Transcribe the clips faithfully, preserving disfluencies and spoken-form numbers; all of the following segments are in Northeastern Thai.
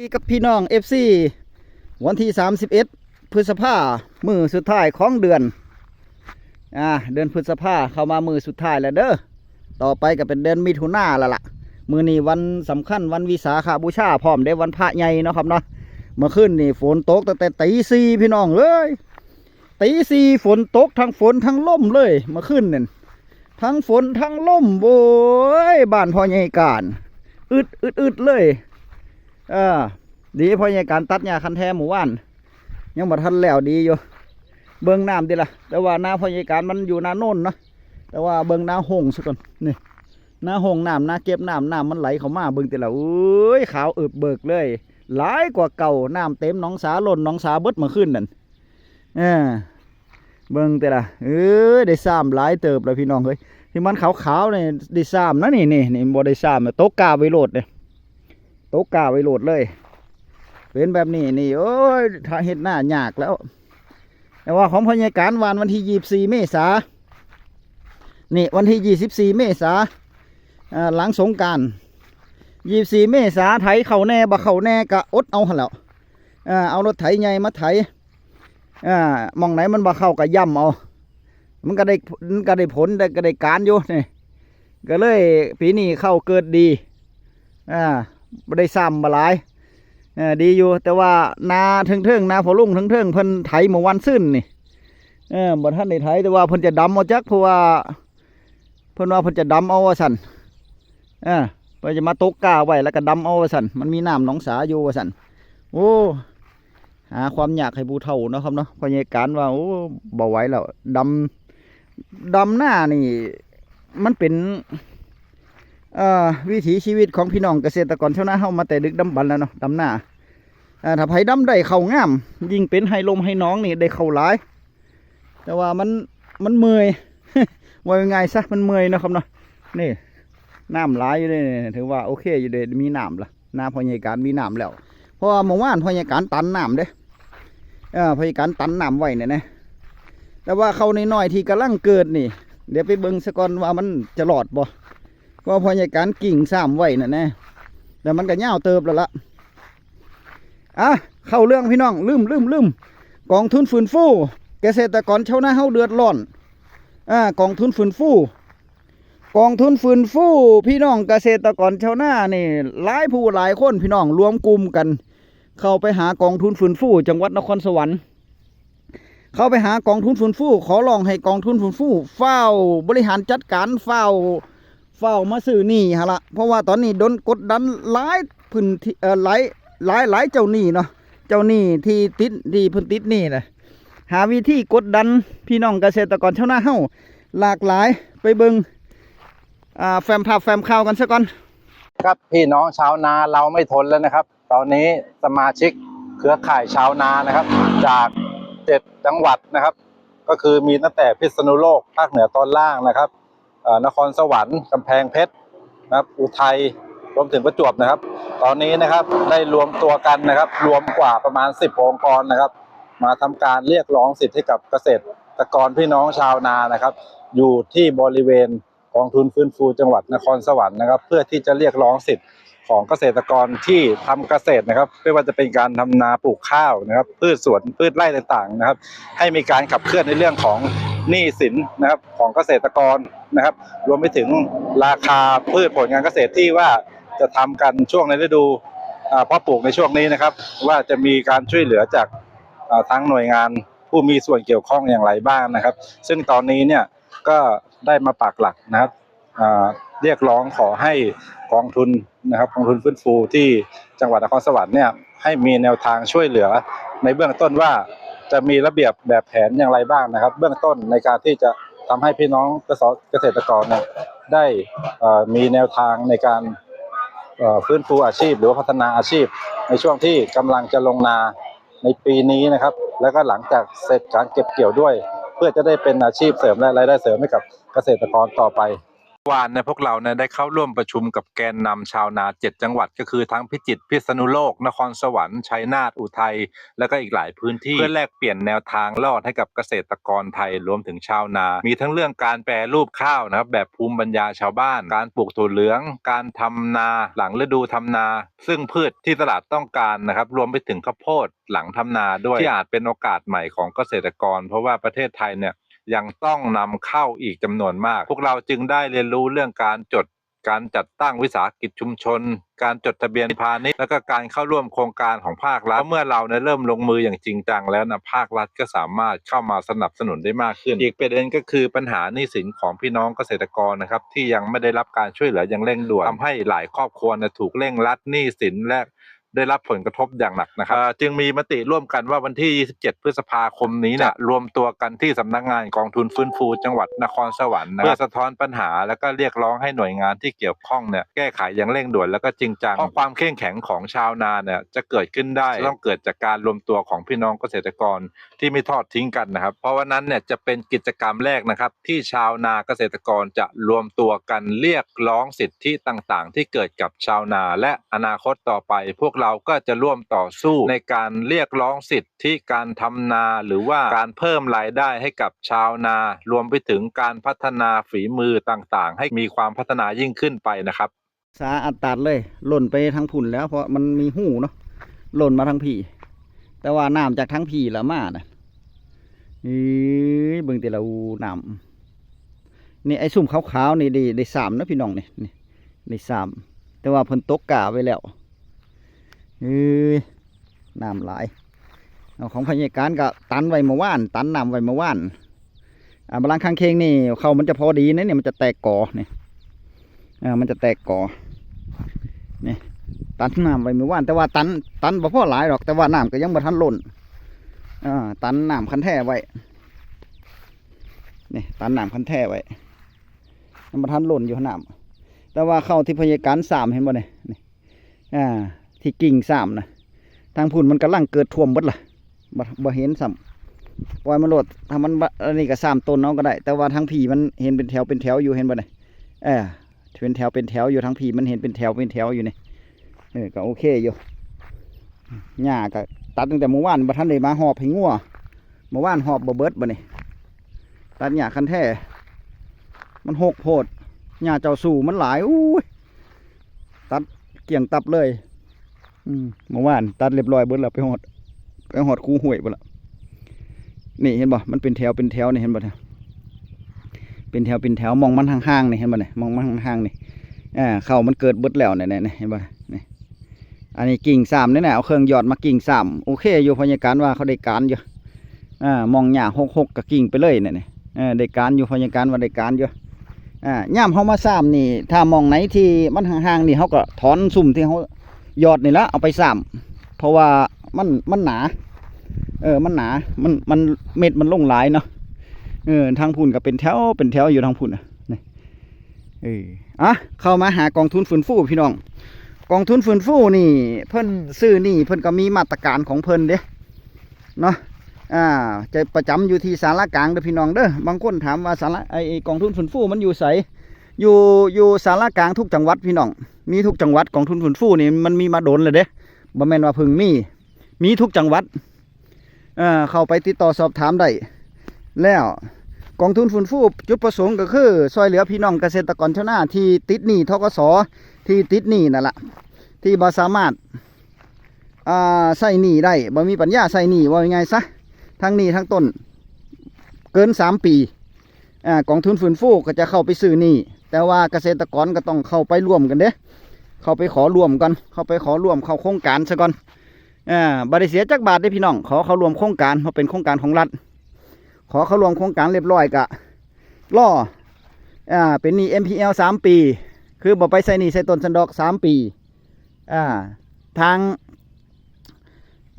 กับพี่น้อง เอฟซี วันที่ สามสิบเอ็ด พฤษภา มื้อสุดท้ายของเดือน อ่า เดือนพฤษภาเข้ามามื้อสุดท้ายแล้วเด้อ ต่อไปก็เป็นเดือนมิถุนาแล้วล่ะ มื้อนี้วันสำคัญ วันวิสาขบูชาพร้อมเด้ วันพระใหญ่เนาะครับเนาะ เมื่อคืนนี่ฝนตกตั้งแต่ตีสี่ พี่น้องเอ้ย ตีสี่ฝนตก ทั้งฝนทั้งลมเลยเมื่อคืนนั่น ทั้งฝนทั้งลม โอ้ย บ้านพ่อใหญ่การ อึดอึดอึดเลย เออ ดีพ่อใหญ่การตัดหญ้าคันแท้หมู่บ้าน ยังบ่ทันแล้ว ดีอยู่ เบิ่งน้ำติล่ะ แต่ว่านาพ่อใหญ่การมันอยู่นาโน่นเนาะ แต่ว่าเบิ่งนาหงซะก่อน นี่ นาหงน้ำ นาเก็บน้ำ น้ำมันไหลเข้ามา เบิ่งติล่ะ โอ้ย ขาวอึบเบิกเลย หลายกว่าเก่า น้ำเต็มหนองสา ล้นหนองสาเบิดเมื่อคืนนั่น เออ เบิ่งติล่ะ เออ ได้ซ้ำหลายเติบแล้วพี่น้องเอ้ย ที่มันขาวๆนี่ได้ซ้ำนะ นี่ นี่ นี่ บ่ได้ซ้ำนะ ตกกาไว้โลดเนี่ย ตกกาไว้โลดเลย เป็นแบบนี้นี่ โอ้ย ถ้าเฮ็ดนายากแล้ว แต่ว่าของพ่อใหญ่การหว่านวันที่ ยี่สิบสี่ เมษา นี่ วันที่ ยี่สิบสี่ เมษา อ่า หลังสงกรานต์ ยี่สิบสี่ เมษา ไถเข้าแน่ บ่เข้าแน่ ก็อดเอาหั่นแหล้ว อ่า เอารถไถใหญ่มาไถ อ่า หม่องไหนมันบ่เข้าก็ย่ำเอา มันก็ได้ มันก็ได้ผล ได้ ก็ได้การอยู่นี่ ก็เลยปีนี้เข้าเกิดดี อ่า บ่ได้ซ้ำบ่หลาย เออ ดีอยู่ แต่ว่านาเทิงๆ นาพ่อลุงเทิงๆ เพิ่นไถเมื่อวันซืนนี่ เออ บ่ทันได้ไถ แต่ว่าเพิ่นจะดำเอาจัก เพราะว่า เพิ่นว่าเพิ่นจะดำเอาว่าซั่น เออ เพิ่นจะมาตกกาไว้แล้วก็ดำเอาว่าซั่น มันมีน้ำหนองสาอยู่ว่าซั่น โอ้ หาความยากให้ผู้เฒ่าเนาะครับเนาะ พ่อใหญ่การว่า โอ้ บ่ไหวแล้ว ดำ ดำนานี่ มันเป็น เอ่อ วิถีชีวิตของพี่น้องเกษตรกรชาวนาเฮามาแต่ดึกดำบรรพ์แล้วเนาะ ดำนา อ่า ถ้าไผดำได้เข้างาม ยิ่งเป็นไฮ่ลมไฮ่หนองนี่ได้เข้าหลาย แต่ว่ามัน มันเมื่อย ว่าง่ายๆซะ มันเมื่อยเนาะครับเนาะ นี่ น้ำหลายอยู่เด้ ถือว่าโอเคอยู่เด้ มีน้ำละ นาพ่อใหญ่การมีน้ำแล้ว เพราะว่าเมื่อวานพ่อใหญ่การตันน้ำเด้ เออ พ่อใหญ่การตันน้ำไว้เนี่ยนะ แต่ว่าเข้าน้อยๆที่กำลังเกิดนี่ เดี๋ยวไปเบิ่งซะก่อนว่ามันจะรอดบ่ เพราะว่าพ่อใหญ่การกิ่งซ้ำไว้น่ะนะ แต่มันก็ยาวเติบแล้วละ อ่ะ เข้าเรื่องพี่น้อง ลืม ลืม ลืม กองทุนฟื้นฟู เกษตรกรชาวนาเฮาเดือดร้อน อ่า กองทุนฟื้นฟู กองทุนฟื้นฟู พี่น้องเกษตรกรชาวนานี่ หลายผู้หลายคนพี่น้องรวมกลุ่มกัน เข้าไปหากองทุนฟื้นฟูจังหวัดนครสวรรค์ เข้าไปหากองทุนฟื้นฟู ขอร้องให้กองทุนฟื้นฟูฟ้าวบริหารจัดการ ฟ้าว ฟ้าวมาซื้อหนี้หั่นละ เพราะว่าตอนนี้โดนกดดันหลายพื้นที่ เอ่อ หลาย หลาย หลายเจ้าหนี้เนาะ เจ้าหนี้ที่ติด ที่เพิ่นติดหนี้น่ะ หาวิธีกดดันพี่น้องเกษตรกรชาวนาเฮาหลากหลาย ไปเบิ่ง อ่า แฟ้มภาพแฟ้มข่าวกันซะก่อน ครับ พี่น้องชาวนาเราไม่ทนแล้วนะครับ ตอนนี้สมาชิกเครือข่ายชาวนานะครับ จากเจ็ดจังหวัดนะครับ ก็คือมีตั้งแต่พิษณุโลกภาคเหนือตอนล่างนะครับ เอ่อนครสวรรค์ กำแพงเพชรนะครับ อุทัย รวมถึงประจวบนะครับ ตอนนี้นะครับได้รวมตัวกันนะครับ รวมกว่าประมาณ สิบองค์กรนะครับ มาทำการเรียกร้องสิทธิ์ให้กับเกษตรกรพี่น้องชาวนานะครับ อยู่ที่บริเวณกองทุนฟื้นฟูจังหวัดนครสวรรค์นะครับ เพื่อที่จะเรียกร้องสิทธิ์ของเกษตรกรที่ทำเกษตรนะครับ ไม่ว่าจะเป็นการทำนาปลูกข้าวนะครับ พืชสวนพืชไร่ต่างๆนะครับ ให้มีการขับเคลื่อนในเรื่องของหนี้สินนะครับของเกษตรกรนะครับ รวมไปถึงราคาพืชผลการเกษตรที่ว่าจะทำกันช่วงในฤดูอ่าเพาะปลูกในช่วงนี้นะครับ ว่าจะมีการช่วยเหลือจากอ่าทางหน่วยงานผู้มีส่วนเกี่ยวข้องอย่างไรบ้างนะครับ ซึ่งตอนนี้เนี่ยก็ได้มาปักหลักนะครับอ่าเรียกร้องขอให้กองทุนนะครับกองทุนฟื้นฟูที่จังหวัดนครสวรรค์เนี่ยให้มีแนวทางช่วยเหลือในเบื้องต้นว่าจะมีระเบียบแบบแผนอย่างไรบ้างนะครับ เบื้องต้นในการที่จะทำให้พี่น้องเกษตรกรเนี่ยได้เอ่อมีแนวทางในการเอ่อฟื้นฟูอาชีพ หรือว่าพัฒนาอาชีพ ในช่วงที่กำลังจะลงนาในปีนี้นะครับ แล้วก็หลังจากเสร็จการเก็บเกี่ยวด้วย เพื่อจะได้เป็นอาชีพเสริมและรายได้เสริมให้กับเกษตรกรต่อไป วานเนี่ยพวกเราเนี่ยได้เข้าร่วมประชุมกับแกนนำชาวนาเจ็ดจังหวัด ก็คือทั้งพิจิตร พิษณุโลก นครสวรรค์ ชัยนาท อุทัย แล้วก็อีกหลายพื้นที่ เพื่อแลกเปลี่ยนแนวทางรอดให้กับเกษตรกรไทย รวมถึงชาวนา มีทั้งเรื่องการแปรรูปข้าวนะครับ แบบภูมิปัญญาชาวบ้าน การปลูกถั่วเหลือง การทำนาหลังฤดูทำนา ซึ่งพืชที่ตลาดต้องการนะครับ รวมไปถึงข้าวโพดหลังทำนาด้วย ที่อาจเป็นโอกาสใหม่ของเกษตรกร เพราะว่าประเทศไทยเนี่ยยังต้องนำเข้าอีกจำนวนมาก พวกเราจึงได้เรียนรู้เรื่องการจด การจัดตั้งวิสาหกิจชุมชน การจดทะเบียนพาณิชย์ แล้วก็การเข้าร่วมโครงการของภาครัฐ เมื่อเราเนี่ยเริ่มลงมืออย่างจริงจังแล้วนะ ภาครัฐก็สามารถเข้ามาสนับสนุนได้มากขึ้น อีกประเด็นก็คือปัญหาหนี้สินของพี่น้องเกษตรกรนะครับ ที่ยังไม่ได้รับการช่วยเหลืออย่างเร่งด่วน ทำให้หลายครอบครัวเนี่ยถูกเร่งรัดหนี้สิน และได้รับผลกระทบอย่างหนักนะครับ เอ่อ จึงมีมติร่วมกันว่าวันที่ยี่สิบเจ็ดพฤษภาคมนี้เนี่ย จะรวมตัวกันที่สำนักงานกองทุนฟื้นฟูจังหวัดนครสวรรค์นะ เพื่อสะท้อนปัญหา แล้วก็เรียกร้องให้หน่วยงานที่เกี่ยวข้องเนี่ยแก้ไขอย่างเร่งด่วนแล้วก็จริงจัง เพราะความเข้มแข็งของชาวนาเนี่ยจะเกิดขึ้นได้ ต้องเกิดจากการรวมตัวของพี่น้องเกษตรกรที่ไม่ทอดทิ้งกันนะครับ เพราะว่านั้นเนี่ยจะเป็นกิจกรรมแรกนะครับ ที่ชาวนาเกษตรกรจะรวมตัวกันเรียกร้องสิทธิต่างๆ ที่เกิดกับชาวนา และอนาคตต่อไป พวกเราก็จะร่วมต่อสู้ในการเรียกร้องสิทธิการทำนา หรือว่าการเพิ่มรายได้ให้กับชาวนา รวมไปถึงการพัฒนาฝีมือต่างๆ ให้มีความพัฒนายิ่งขึ้นไปนะครับ สาอัดตัดเลยหล่นไปทางพุ่นแล้ว เพราะมันมีหูเนาะหล่นมาทางพี่ แต่ว่าน้ำจากทางพี่ละมาน่ะเอ้ยเบิ่งแต่ละอูน้ำนี่ไอ้ซุ่มขาวๆนี่ได้ได้สามนะพี่น้องนี่นี่ได้สามแต่ว่าเพิ่นตกกาไว้แล้วเอ้ยน้ำหลายเอาของพญาการก็ตันไว้เมื่อวานตันน้ำไว้เมื่อวานอ่าบาลังข้างเคียงนี่เขามันจะพอดีนะเนี่ยมันจะแตกกอนี่ อ่ามันจะแตกกอนี่ตันน้ำไว้เมื่อวานแต่ว่าตันตันบ่พอหลายดอก แต่ว่าน้ำก็ยังบ่ทันล้นอ่าตันน้ำคันแท้ไว้นี่ตันน้ำคันแท้ไว้ยังบ่ทันล้นอยู่น้ำแต่ว่าเข้าที่พญาการสามเห็นบ่เนี่ยนี่อ่าที่กิ่งสามนะทางพุ่นมันกำลังเกิดท่วมเบิดล่ะ บ่บ่เห็นซ้ำปล่อยมันโลดถ้ามันบ่อันนี้ก็สามต้นเอาก็ได้ แต่ว่าทางพี่มันเห็นเป็นแถวเป็นแถวอยู่เห็นบ่เนี่ยเออเป็นแถวเป็นแถวอยู่ทางพี่มันเห็นเป็นแถวเป็นแถวอยู่นี่เออก็โอเคอยู่หญ้าก็ตัดตั้งแต่เมื่อวานบ่ทันได้มาหอบให้งัวเมื่อวานหอบบ่เบิดบ่นี่ตัดหญ้าคันแท้มันหกโพดหญ้าเจ้าสู่มันหลายอู้ยตัดเกลี้ยงตับเลย อืมเมื่อวานตัดเรียบร้อยเบิดแล้วไปหอดไปหอดคูห้วยเบิดละนี่เห็นบ่มันเป็นแถวเป็นแถวนี่เห็นบ่เนี่ยเป็นแถวเป็นแถวมองมันห่างๆนี่เห็นบ่เนี่ยมองมันห่างๆนี่อ่าเข้ามันเกิดเบิดแล้วเนี่ยเนี่ยเนี่ยเห็นบ่เนี่ยนี่อันนี้กิ่งสามนี่นะเอาเครื่องหยอดมากิ่งสามโอเคอยู่พญาการว่าเขาได้การอยู่อ่ามองหญ้าหกหกกับกิ่งไปเลยเนี่ยเนี่ยเออได้การอยู่พญาการว่าได้การอยู่อ่าย่ามเขามาสามนี่ ถ้ามองไหนที่มันห่างๆนี่เขาก็ถอนซุ่มที่เขา หยอดนี่ละเอาไปสามเพราะว่ามันมันหนา เออมันหนามันมันเม็ดมันลงหลายเนาะเออทางพุ่นก็เป็นแถวเป็นแถวอยู่ทางพุ่นน่ะนี่เอออ่ะเข้ามาหากองทุนฟื้นฟูพี่น้อง กองทุนฟื้นฟูนี่ เพิ่นซื้อนี่เพิ่นก็มีมาตรการของเพิ่นเด้เนาะอ่า จะประจำอยู่ที่ศาลากลางเด้อพี่น้องเด้อบางคนถามว่าศาลาไอ้กองทุนฟื้นฟูมันอยู่ไสอยู่อยู่ศาลากลางทุกจังหวัดพี่น้อง มีทุกจังหวัดกองทุนฟื้นฟูนี่มันมีมาโดนเลยเด้บ่แม่นว่าเพิ่งมี มีทุกจังหวัดเอ่อเข้าไปติดต่อสอบถามได้แล้วกองทุนฟื้นฟูจุดประสงค์ก็คือช่วยเหลือพี่น้องเกษตรกรชาวนาที่ติดหนี้ทกสที่ติดหนี้นั่นละที่บ่สามารถอ่าใช้หนี้ได้บ่มีปัญญาใช้หนี้ว่าง่ายๆซะทั้งหนี้ทั้งต้นเกินสามปี อ่ากองทุนฟื้นฟูก็จะเข้าไปซื้อหนี้แต่ว่าเกษตรกรก็ต้องเข้าไปร่วมกันเด้เข้าไปขอร่วมกันเข้าไปขอร่วมเข้าโครงการซะก่อนอ่าบ่ได้เสียจักบาทเด้พี่น้องขอเข้าร่วมโครงการเพราะเป็นโครงการของรัฐ ขอเข้าร่วมโครงการเรียบร้อยกะรออ่าเป็นหนี้ NPL สามปี คือบ่ไปใช้หนี้ใช้ต้นสันดอกสามปีอ่าทาง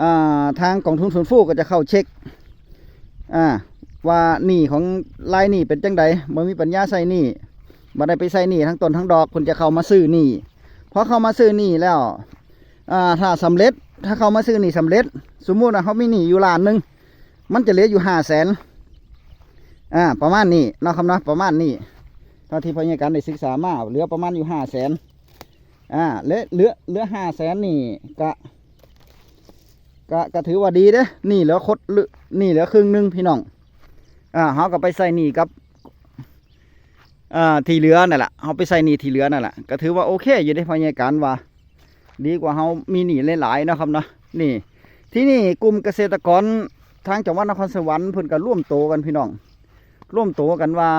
อ่าทางกองทุนฟื้นฟูก็จะเข้าเช็คอ่าว่าหนี้ของรายหนี้เป็นจังใดบ่มีปัญญาใช้หนี้บ่ได้ไปใช้หนี้ทั้งต้นทั้งดอกเพิ่นจะเข้ามาซื้อหนี้พอเข้ามาซื้อหนี้แล้วอ่าถ้าสำเร็จถ้าเข้ามาซื้อหนี้สำเร็จ สมมุติว่าเขามีหนี้อยู่ล้านหนึ่งมันจะเหลืออยู่ห้าแสนอ่าประมาณนี้เนาะครับเนาะประมาณนี้ เท่าที่พ่อใหญ่การได้ศึกษามาเหลือประมาณอยู่ห้าแสน อ่า และเหลือเหลือห้าแสนนี่กะกะกะถือว่าดีเด้ นี่เหลือคดเหลือนี่เหลือครึ่งหนึ่งพี่น้อง อ่า เขาก็ไปใส่หนี้กับ อ่า ที่เหลือนั่นแหละ เขาไปใส่หนี้ที่เหลือนั่นแหละ ก็ถือว่าโอเคอยู่เด้ พ่อใหญ่การว่า ดีกว่าเขามีหนี้หลายๆเนาะครับเนาะ นี่ ที่นี่กลุ่มเกษตรกรทางจังหวัดนครสวรรค์เพิ่นก็ร่วมโตกันพี่น้อง ร่วมโตกันว่า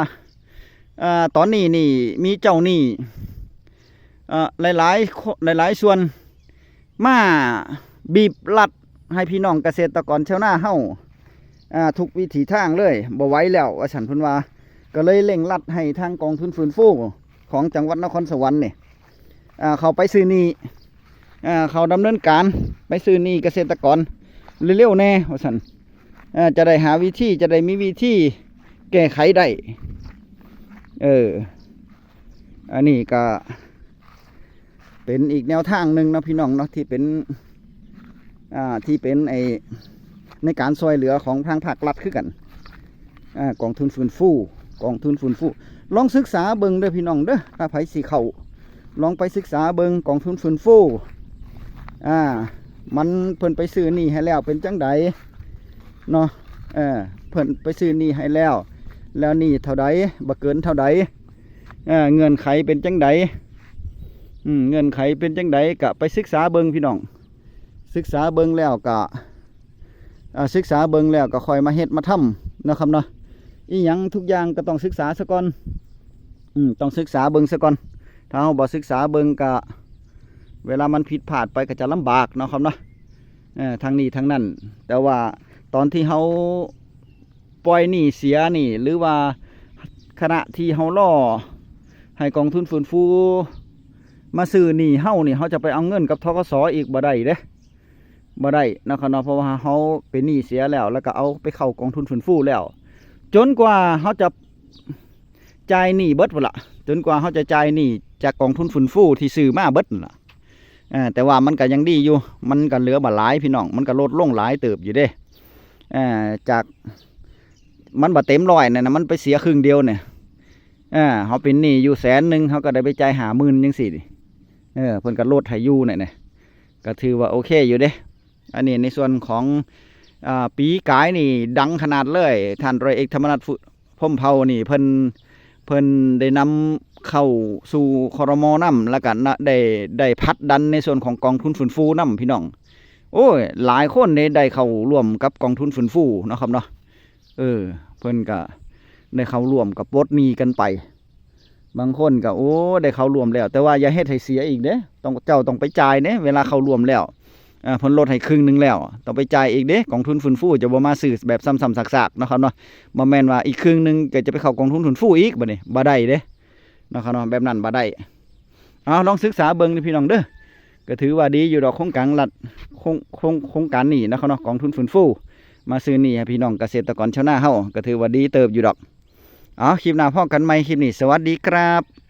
อ่า ตอนนี้นี่มีเจ้าหนี้ เอ่อ หลายๆคน หลายๆส่วน มาบีบรัดให้พี่น้องเกษตรกรชาวนาเฮา อ่า ทุกวิถีทางเลย บ่ไหวแล้ว ว่าซั่นเพิ่นว่า ก็เลยเร่งรัดให้ทางกองทุนฟื้นฟูของจังหวัดนครสวรรค์นี่ อ่า เข้าไปซื้อหนี้ อ่า เข้าดำเนินการไปซื้อหนี้เกษตรกรเร็วๆแน่ ว่าซั่น อ่า จะได้หาวิธี จะได้มีวิธีแก้ไขได้ เออ อันนี้ก็เป็นอีกแนวทางหนึ่งเนาะพี่น้องเนาะ ที่เป็น อ่า ที่เป็นไอ้ ในการช่วยเหลือของทางภาครัฐคือกัน อ่า กองทุนฟื้นฟู กองทุนฟื้นฟู ลองศึกษาเบิ่งเด้อพี่น้องเด้อ ถ้าไผสิเข้า ลองไปศึกษาเบิ่งกองทุนฟื้นฟู อ่า มันเพิ่นไปซื้อหนี้ให้แล้วเป็นจังใดเนาะ เออ เพิ่นไปซื้อหนี้ให้แล้ว แล้วหนี้เท่าใด บ่เกินเท่าใด เออ เงื่อนไขเป็นจังใด อืม เงื่อนไขเป็นจังใด ก็ไปศึกษาเบิ่งพี่น้อง ศึกษาเบิ่งแล้วก็ อ่า ศึกษาเบิ่งแล้วก็ค่อยมาเฮ็ดมาทำเนาะครับเนาะ อีหยังทุกอย่างก็ต้องศึกษาซะก่อน อืม ต้องศึกษาเบิ่งซะก่อน ถ้าเราบ่ศึกษาเบิ่งก็ เวลามันผิดพลาดไปก็จะลำบากเนาะครับเนาะ เอ่อ ทั้งนี้ทั้งนั้น แต่ว่าตอนที่เราปล่อยหนี้เสียนี่ หรือว่าขณะที่เรารอให้กองทุนฟื้นฟูมาซื้อหนี้เรานี่ เราจะไปเอาเงินกับ ธ.ก.ส. อีกบ่ได้เด้ บ่ได้เนาะครับเนาะ เพราะว่าเราเป็นหนี้เสียแล้ว แล้วก็เอาไปเข้ากองทุนฟื้นฟูแล้ว จนกว่าเราจะจ่ายหนี้เบิดพุ้นล่ะ จนกว่าเราจะจ่ายหนี้จากกองทุนฟื้นฟูที่ซื้อมาเบิดนั่นล่ะ เอ่อ แต่ว่ามันก็ยังดีอยู่ มันก็เหลือบ่หลายพี่น้อง มันก็ลดลงหลายเติบอยู่เด้ เอ่อ จาก มันบ่เต็มร้อยนั่นนะ มันไปเสียครึ่งเดียวเนี่ย เอ่อ เราเป็นหนี้อยู่แสนหนึ่ง เราก็ได้ไปจ่ายห้าหมื่นจังซี้นี่ เออ เพิ่นก็ลดให้อยู่เนี่ยนะ ก็ถือว่าโอเคอยู่เด้ อันนี้ในส่วนของ อ่า ปีกายนี่ดังขนาดเลย ท่านร้อยเอกธรรมนัส พรหมเผ่านี่ เพิ่น เพิ่นได้นำเข้าสู่ ครม. นำ แล้วก็นะ ได้ ได้ผลักดันในส่วนของกองทุนฟื้นฟูนำพี่น้อง โอ้ย หลายคนนี่ได้เข้าร่วมกับกองทุนฟื้นฟูเนาะครับเนาะ เออ เพิ่นก็ได้เข้าร่วมกับปลดหนี้กันไป บางคนก็ โอ้ ได้เข้าร่วมแล้ว แต่ว่าอย่าเฮ็ดให้เสียอีกเด้ ต้อง เจ้าต้องไปจ่ายเด้ เวลาเข้าร่วมแล้ว อ่า เพิ่นลดให้ครึ่งหนึ่งแล้ว ต้องไปจ่ายอีกเด้ กองทุนฟื้นฟูจะบ่มาซื้อแบบซ้ำๆซากๆเนาะครับเนาะ บ่แม่นว่าอีกครึ่งหนึ่งก็จะไปเข้ากองทุนฟื้นฟูอีกบัดนี้ บ่ได้เด้ เนาะครับเนาะ แบบนั้นบ่ได้ เอา ลองศึกษาเบิ่งเด้อพี่น้องเด้อ ก็ถือว่าดีอยู่ดอก โครงการรัฐ โครง โครง โครงการนี้เนาะครับเนาะ กองทุนฟื้นฟู มาซื้อหนี้ให้พี่น้องเกษตรกรชาวนาเฮา ก็ถือว่าดีเติบอยู่ดอก เอา คลิปหน้าพ้อกันใหม่ คลิปนี้สวัสดีครับ